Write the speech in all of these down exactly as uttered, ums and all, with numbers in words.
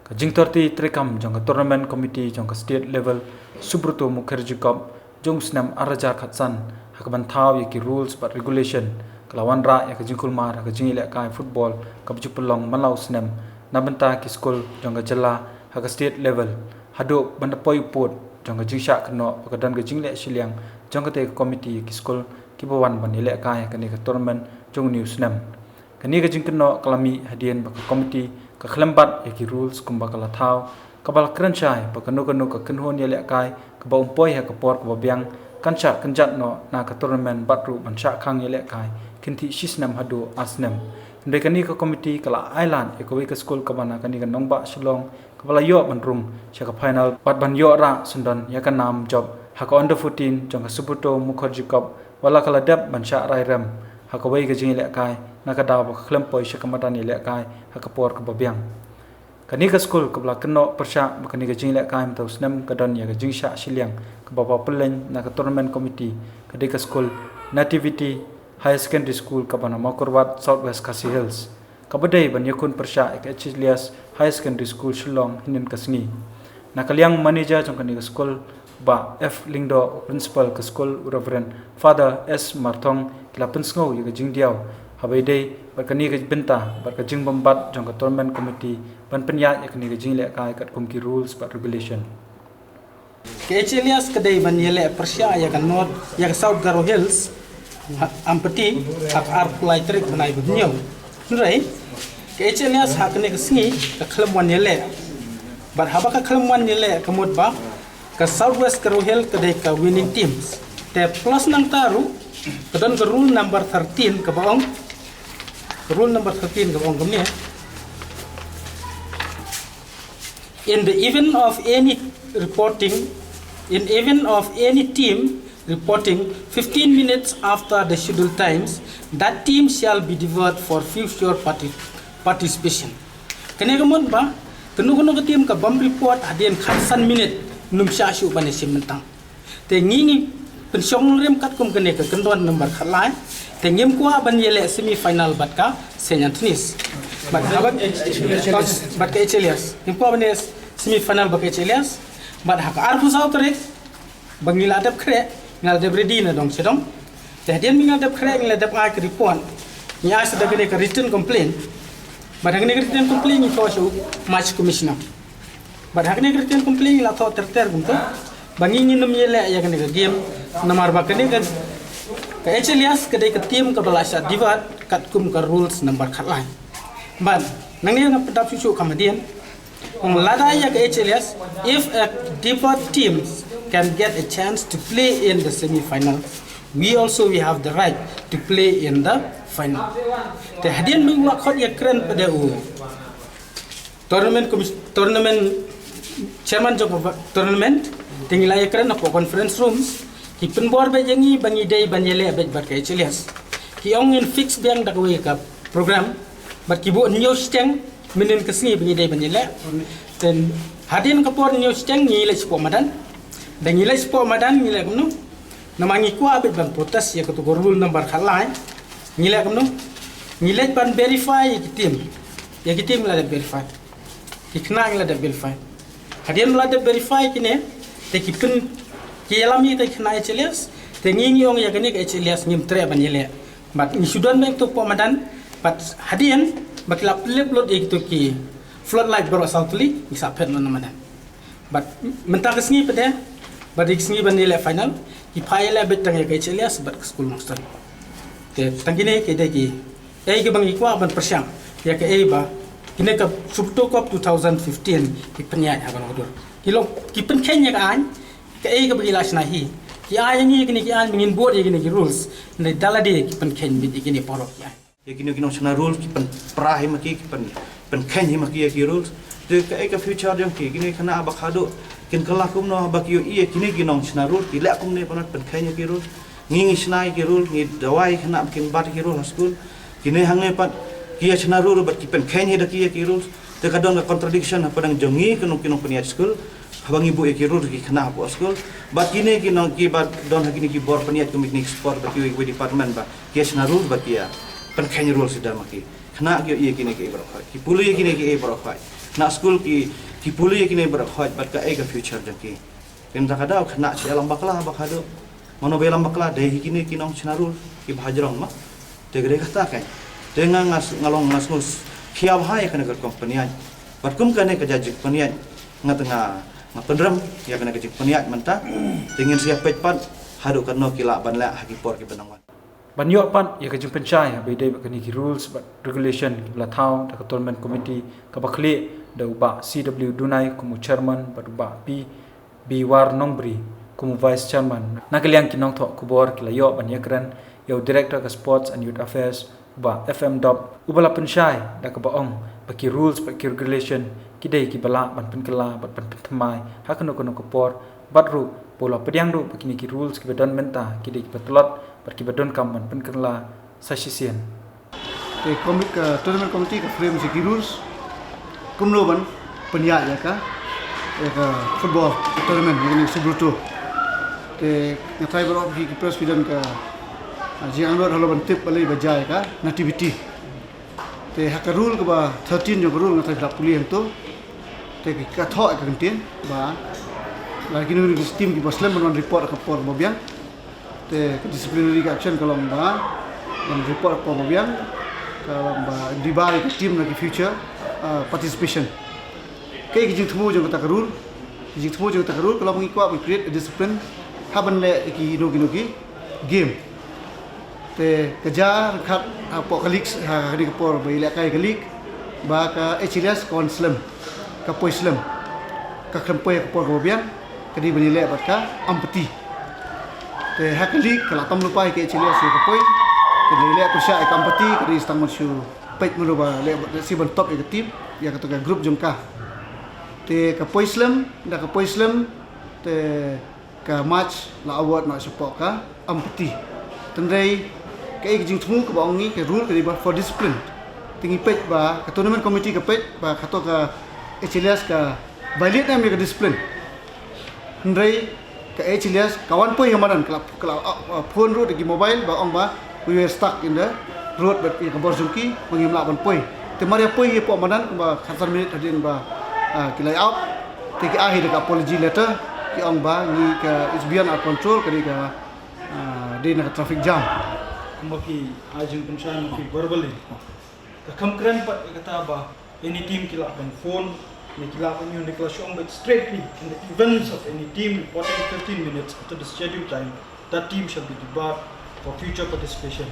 Ka jingtorti treikam jong ka Tournament Committee jong ka State Level Subroto Mukherjee Cup jong u snem ar hajar khatsan ha kaban thaw ïa ki rules bad regulation ka la wanrah ïa ka jingkulmar ha ka jingïalehkai football kaba ju pynlong man la u snem na bynta ki skul jong ka jylla ha ka state level, haduh ban da poi u pud jong ka jingshah kynnoh ba ka don ka jingleh shiliang jong katei ka committee ïa ki skul kiba wan ban ïalehkai ha kane ka tournament jong une u snem. Kane ka jingkynnoh ka la mih hadien ba ka committee ka khlem bat ïa ki rules kumba ka la thaw, kaba la kren shai ba kano kano ka kynhun ïalehkai kaba um poi ha ka por kaba biang kan shah kynjat noh na ka tournament bad ruh ban shah khang ïalehkai kynthih shi snem haduh ar snem. Hynrei kane ka committee ka la ai lad ïa kawei ka skul kaba na kane ka nongbah Shillong kaba la ïoh ban rung sha ka final bad ban ïoh rah syndon ïa ka nam jop ha ka under fourteen jong ka Subroto Mukherjee Cup, wat la ka la dep ban shah rai rem ha kawei ka jingïalehkai na ka daw ba ka khlem poi sha ka madan ïalehkai ha ka por kaba biang. Kane ka skul kaba la kynnoh pyrshah ba kane ka jingïalehkai mynta u snem ka don ïa ka jingshah shiliang kaba ba pynleng na ka tournament committee ka dei ka skul Nativity Higher Secondary School kaba na Mawkyrwat, South West Khasi Hills, kaba dei ban ïakhun pyrshah ïa ka H. Elias Higher Secondary School Shillong hynnin ka sngi. Na ka liang manager jong kane ka skul, Bah F Lyngdoh, u principal ka skul, u Reverend Father S Marthong, ki la pynsngew ïa ka jingdiaw haba ïadei bad kane ka bynta bad ka jingbymbat jong ka tournament committee ban pynïaid ïa kane ka jingïalehkai katkum ki rules bad regulation. Ka H. Elias ka dei ban ïaleh pyrshah ïa ka North, ïa ka South Garo Hills ha Ampati ha ka arphew lai tarik bnai ba hynñiew. Hynrei ka H. Elias ha kane ka sngi ka khlem wan ïaleh. Bad haba ka khlem wan ïaleh ka mut ba ka South West Garo Hills ka dei ka winning teams. Te plus nangta ruh ka don ka rule number thirteen kaba ong, rule number thirteen kaba ong kumne: In the event of any reporting, in event of any team reporting fifteen minutes after the scheduled times, that team shall be debarred for future parti- participation. Kane ka mut ba kano kano ka team ka bym report hadien khatsan minit, ym shah shuh ban ïashim bynta. Te ngi ngi pynshong nongrim katkum kane ka kyndon number khatlai. Te ngim kwah ban ïaleh semi final bad ka Saint Anthony's. Bad haba, bad ka H. Elias, ngim kwah ban ïaleh semi final bad ka H. Elias. Bad ha ka arphew saw tarik ba ngi la dep khreh, ngi la dep ready na dong sha dong. Te hadien ba ngi la dep khreh, ngi la dep ai ka report. Ngi ai sa da kane ka written complaint. Bad ha kane ka written complaint ngi thoh sha u match commissioner. Bad ha kane ka written complaint ngi la thoh ter ter kumto ba ngi ngin ym ïaleh ïa kane ka game. Namar ba kane ka, ka H. Elias ka dei ka team kaba la shah debarred katkum ka rules number khatlai. Bad nangne nga pyndap shuh shuh kham hadien. Ong lada ïa ka H. Elias, if a debarred teams can get a chance to play in the semi final, we also we have the right to play in the final. Te hadien ba ngi la khot ïakren pat da u tournament commis- tournament chairman jong ka tournament, te ngi la ïakren hapoh conference rooms, ki pynbor beit ïa ngi ba ngi dei ban ïaleh beit bad ka H. Elias. Ki ong ngin fix biang da kawei ka program bad ki buh hynñiew shiteng mynhynnin ka sngi ba ngi dei ban ïaleh. Te hadien ka por hynñiew shiteng ngi leit shapoh madan. Da ngi leit shapoh madan ngi leh kumno? Namar ngi kwah beit ban protest ïa kato ka rule number khatlai. Ngi leh kumno? Ngi leit ban verify ïa ki team. Ïa ki team ngi la dep verify. Ki khynnah ngi la dep verify. Hadien ba la dep verify kine, te ki pyn, ki ïalam ïa ki khynnah H. Elias. Te ngi ngi ong ïa kane ka H. Elias ngim treh ban ïaleh. Bad ngi shu don beit hapoh madan. Bad hadien ba ki la pynlip lut ïa kito ki floodlight baroh saw tylli, ngi sa phet noh na madan. Bad mynta ka sngi pat de, bad ïa ka sngi ban ïaleh final, ki phah ïaleh beit tang ïa ka H. Elias bad ka skul Nongstoiñ. Te tang kine ki dei kiei kiba ngi kwah ban pyrshang ïa kaei ba kine ka Subroto Cup two thousand fifteen ki pynïaid ha kano ka dur. Ki long ki pynkheiñ ïa ka aiñ, kaei kaba ngi la shna hi. Ki ai ïa ngi kine ki aiñ ba ngin bud ïa kine ki rules. Hynrei da lade ki pynkheiñ beit ïa kine baroh ki aiñ. Ïa kine ki nongshna rules ki pynpra hi ma ki, ki pyn, pynkheiñ hi ma ki ïa ki rules. Te kaei ka future jong ki, kine ki khynnah ba khadduh kin kylla kumno ba ki ïohi ïa kine ki nongshna rules, ki leh kumne, pynkheiñ ïa ki rules. Ngi ngi shna ïa ki rules, ngi dawa ïa ki khynnah ba kin bat ïa ki rules ha skul. Kine hangne pat ki ïa shna rules bad ki pynkheiñ hi da ki ïa ki rules. Te ka don ka contradiction hapdeng jong ngi ki nong, ki nongpynïaid skul. Haba ngi buh ïa ki rules ki khynnah hapoh skul. Bad kine ki nong, kiba don ha kine ki bor pynïaid kum kine ki sport bad kiwei kiwei department ba ki ïa shna rules bad ki ïa pynkheiñ rules da ma ki. Khynnah ki ïohi ïa kine kiei baroh khoit. Ki pule ïa kine kiei baroh khoit. Na skul ki, ki pule ïa kine baroh khoit bad kaei ka future jong ki. Te mynta ka daw khynnah shu ïalam bakla ba ka dei. Mano ba ïalam bakla, dei hi kine ki nongshna rule kiba hajrong ma. Te ka dei kata kein. Te nga, nga, nga long, nga sngew khia bha ïa kane ka rukom pynïaid. Bad kum kane ka jingpynïaid, nga te nga, nga pynrem ïa kane ka jingpynïaid mynta. Te ngin sa ïa peit pat haduh katno ki lah ban leh ha ki por kiba nang wan. Ban ïoh pat ïa ka jingpynshai haba ïadei bad kine ki rules bad regulation kiba la thaw da ka tournament committee kaba khlieh da u Bah C W Dunai kum u chairman bad u Bah P B War Nongbri kum u vice chairman. Na ka liang ki nongthoh khubor ki la ïoh ban ïakren ïa u director ka sports and youth affairs, u Bah F M Dop, uba la pynshai da kaba ong ba ki rules bad ki regulation ki dei kiba lah ban pynkylla bad ban pynthymmai ha kano kano ka por, bad ruh ba u la pdiang ruh ba kine ki rules kiba don mynta ki dei kiba tlot bad kiba donkam ban pynkylla sa shisien. Te commit ka tournament committee ka frame shi ki rules kumno ban pynïaid ïa ka, ïa ka football tournament ïa kane Subroto. Te nga tharai baroh ki, ki press ki don ka, ah, jingangnud halor ban tip balei ba jia ïa ka nativity. Te ha ka rule kaba thirteen jong ka rule nga tharai phi la pule hangto. Te ka thoh ïa ka kyntien ba la kino kino ki team kiba slem ban wan report ha ka por ba biang. Te ka disciplinary ka action ka long ba ban report ha ka por ba biang, ka long ba dibar ïa ka team na ki future, ah, participation. Kaei ka jingthmu jong kata ka rule? Ka jingthmu jong kata ka rule ka long ba ngi kwah ban create a discipline ha ban leh ïa kino kino ki game. Te ka jia ryngkat hapoh ka league, ha kane ka por ba ïalehkai ka league, ba ka Achilles ka wan slem, ka poi slem, ka khlem poi ha ka por kaba biang, ka dei ban ïaleh bad ka umpty. Te ha ka league ka la tam lypa ïa ka Achilles ïa ka poi, ka dei ïaleh pyrshah ïa ka umpty, ka dei tang ban shu peit mano ba leh, leh shi ban top ïa ka team, ïa kata ka group jong ka. Te ka poi slem, da ka poi slem, te ka match la award noh shapoh ka umpty. Hynrei kaei ka jingthmu kaba ong ngi, ka rule ka dei ba for discipline. Te ngi peit ba ka tournament committee ka peit ba kato ka Achilles ka violate ne em ïa ka discipline. Hynrei ka Achilles ka wan poi ha madan, ka la, ka la, uh, uh, phone ruh da ki mobile ba ong ba we were stuck in the road, bad ïa ka bor jong ki ba ngim lah ban poi. Te mar ïa poi hi hapoh madan kumba khatsan minit hadien ba, ah, ki la out. Te ki ai hi da ka apology letter, ki ong ba ngi ka, it's beyond our control, ka dei ka, ah, dei na ka traffic jam. Kumba ki ai jingpynshai ma ki verbally. Ka kham kren pat ïa kata ba any team ki lah ban phone, ne ki lah ban ïoh, ne ki lah shu ong, but strictly in the events of any team reporting fifteen minutes after the scheduled time, that team shall be debarred for future participation.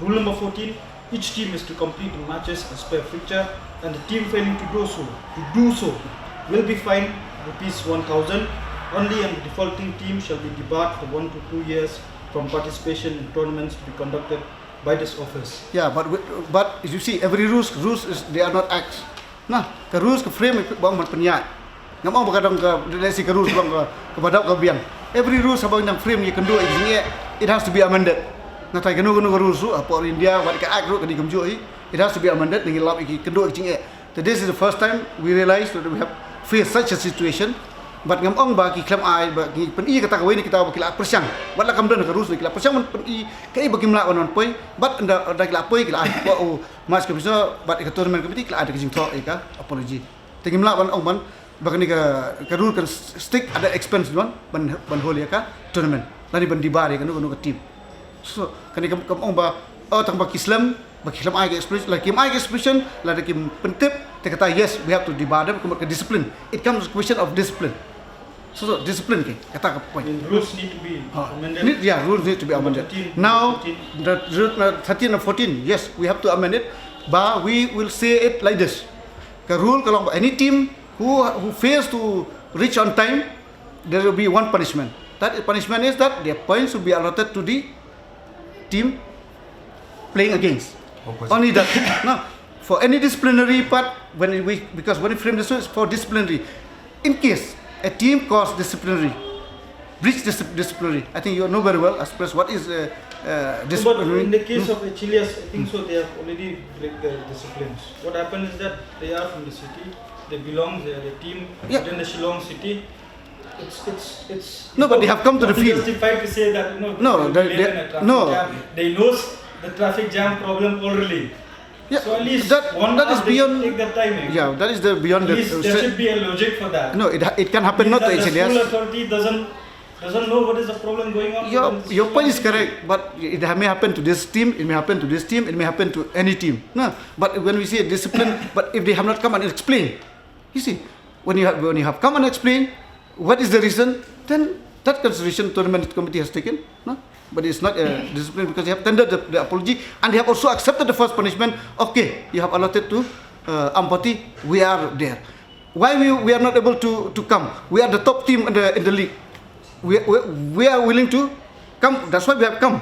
Rule number fourteen, each team is to complete the matches as per fixture, and the team failing to do so, to do so, will be fined rupees one thousand only, and the defaulting team shall be debarred for one to two years from participation in tournaments to be conducted by this office. Yeah, but we, but you see, every rules, rules is, they are not acts. Nah, ka rules ka frame ba ong ban pynïaid. Ngam ong ba ka dang ka, let's say, ka rules ba ong ka, kaba dap ka biang. Every rules haba ngi dang frame ïa kynduh ïa ka jingeh, it has to be amended. Nga tharai kano kano ka rules ruh hapoh India, wat ka act ruh ka dei kumjuh hi. It has to be amended, ngi lap ïa ki kynduh ïa ka jingeh. That this is the first time we realize that we have faced such a situation. But ngam ong ba ki khlem ai, ba ki pyni kata kawei ne kita ba ki la pyrshang. Wat la kam don ka rules ne ki la pyrshang ban pyni kaei ba kim lah ban wan poi. But ynda, ynda ki la poi, ki la ai ba, oh, match commissioner, but ka tournament committee ki la ai da ka jingthoh ïa ka apology. Te ngim lah ban ong ban ba kane ka, ka rule kan stick at the expense ban, ban, ban hold ïa ka tournament. Lane ban debar ïa kano kano ka team. So, kane kam, kam ong ba, oh, tang ba ki slem, ba ki slem ai ka expression, lada kim ai ka expression, lada kim pyntip, te kata, yes, we have to debar them, kumba ka discipline. It comes question of discipline. So, so, discipline ke, kata ka point. And rules need to be Ha, amended. Need, yeah, rules need to be amended. Thirteen, Now, fourteen. The rule, uh, thirteen and fourteen, yes, we have to amend it. But we will say it like this. Ka rule ka long ba any team who, who fails to reach on time, there will be one punishment. That punishment is that their points will be allotted to the team playing against. Opposite. Only that. No, for any disciplinary part, when we, because when we frame this, it's for disciplinary. In case a team cause disciplinary, breach dis-, disciplinary, I think you know very well, as players, what is, uh, uh, No, but disciplinary. In the case Hmm. of Achilles, I think so they have already break the disciplines. What happened is that they are from the city, they belong, they are a team Yeah. within the Shillong city. It's, it's, it's No, but they have come to the not field. Justified to say that, you know, No, they, they they, in a traffic no. jam. They knows the traffic jam problem already. Yeah, So at least that, one that hour is they beyond. Take the time. Eh? Yeah, that is the beyond At the. Least there should be a logic for that. No, it, it can happen not to That the H L A S. School authority doesn't doesn't know what is the problem going on. Your, your point is correct, but it may happen to this team, it may happen to this team, it may happen to any team. No, but when we say discipline, but if they have not come and explain, you see, when you have when you have come and explain what is the reason, then that consideration tournament committee has taken. No, but it's not a discipline because they have tendered the, the apology and they have also accepted the first punishment. Okay, you have allotted to uh, Ampati. We are there. Why we, we are not able to, to come? We are the top team in the in the league. We, we, we are willing to come. That's why we have come.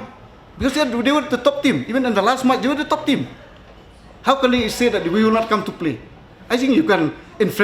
Because they, are, they were the top team. Even in the last match, they were the top team. How can they say that we will not come to play? I think you can inference